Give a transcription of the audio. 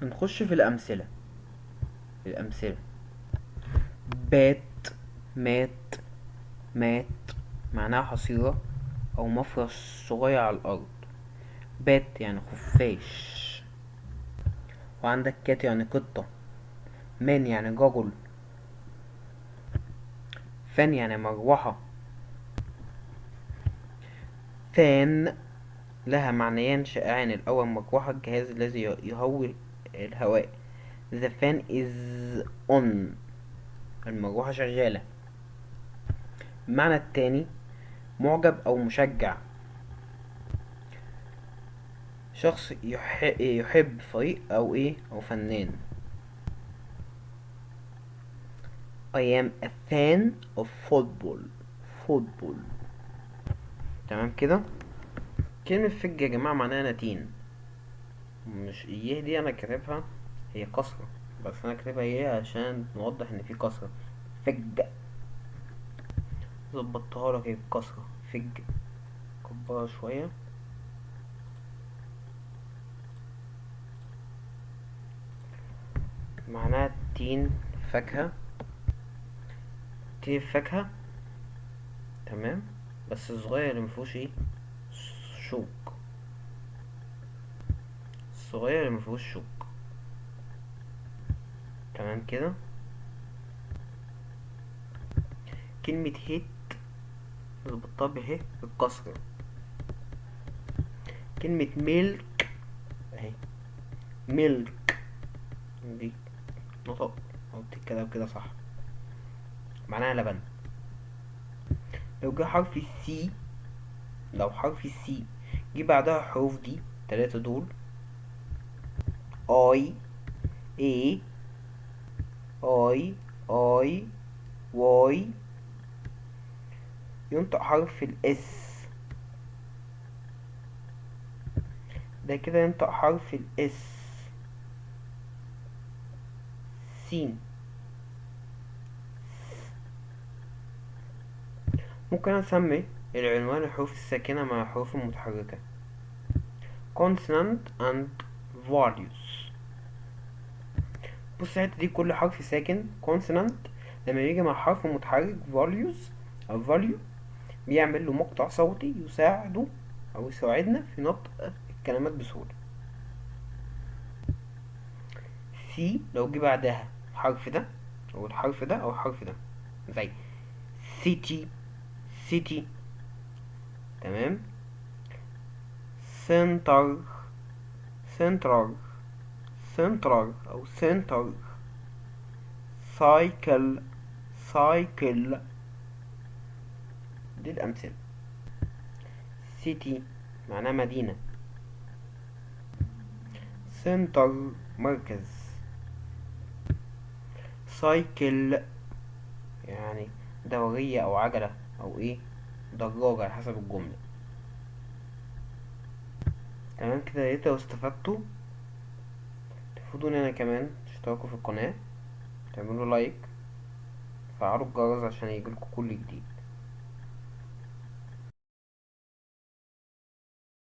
نخش في الأمثلة. الأمثلة: bat، mat، mat معناها حصيرة أو مفرش صغير على الأرض. bat يعني خفاش. وعندك cat يعني قطة، man يعني رجل، fan يعني مروحة. fan لها معنيان شائعان: الأول مروحة، الجهاز الذي يهوي الهواء. The fan is on، المروحة شغالة. المعنى التاني معجب أو مشجع، شخص يحب فريق أو إيه أو فنان. I am a fan of football. football. تمام كده. كلمة fig يا جماعة معناها نتين، مش إيه دي أنا كاتبها هي كسرة، بس أنا كاتبها إيه عشان نوضح إن في كسرة. fig ظبطتها لك، هي بكسرة fig. كبرها شوية. معناها تين فاكهة، تين فاكهة. تمام، بس الصغير اللي مفيهوش ايه شوك، الصغير اللي مفيهوش شوك. تمام كده. كلمة hit نظبطها به بالكسرة. كلمة milk اهي، milk دي نطق او بتتكلم كده صح، معناها لبن. لو جه حرف ال C، لو حرف ال C جه بعدها حروف دي تلاتة دول I A I I Y، ينطق حرف ال S. ده كده ينطق حرف ال S، سين. ممكن أسمي العنوان الحروف الساكنة مع الحروف المتحركة، consonant and vowels. بص الحتة دي كل حرف ساكن consonant لما يجي مع حرف متحرك vowels أو value بيعمل له مقطع صوتي يساعده أو يساعدنا في نطق الكلمات بسهولة. C لو جه بعدها الحرف ده أو الحرف ده أو الحرف ده زي city، city. تمام. center، center، center أو center. cycle، cycle. دي الأمثلة. city معناها مدينة، center مركز، cycle يعني دورية أو عجلة أو إيه دراجة على حسب الجملة. تمام كده. يا ريت لو استفدتوا تفيدوني أنا كمان، تشتركوا في القناة، تعملوا لايك، تفعلوا الجرس عشان يجيلكوا كل جديد.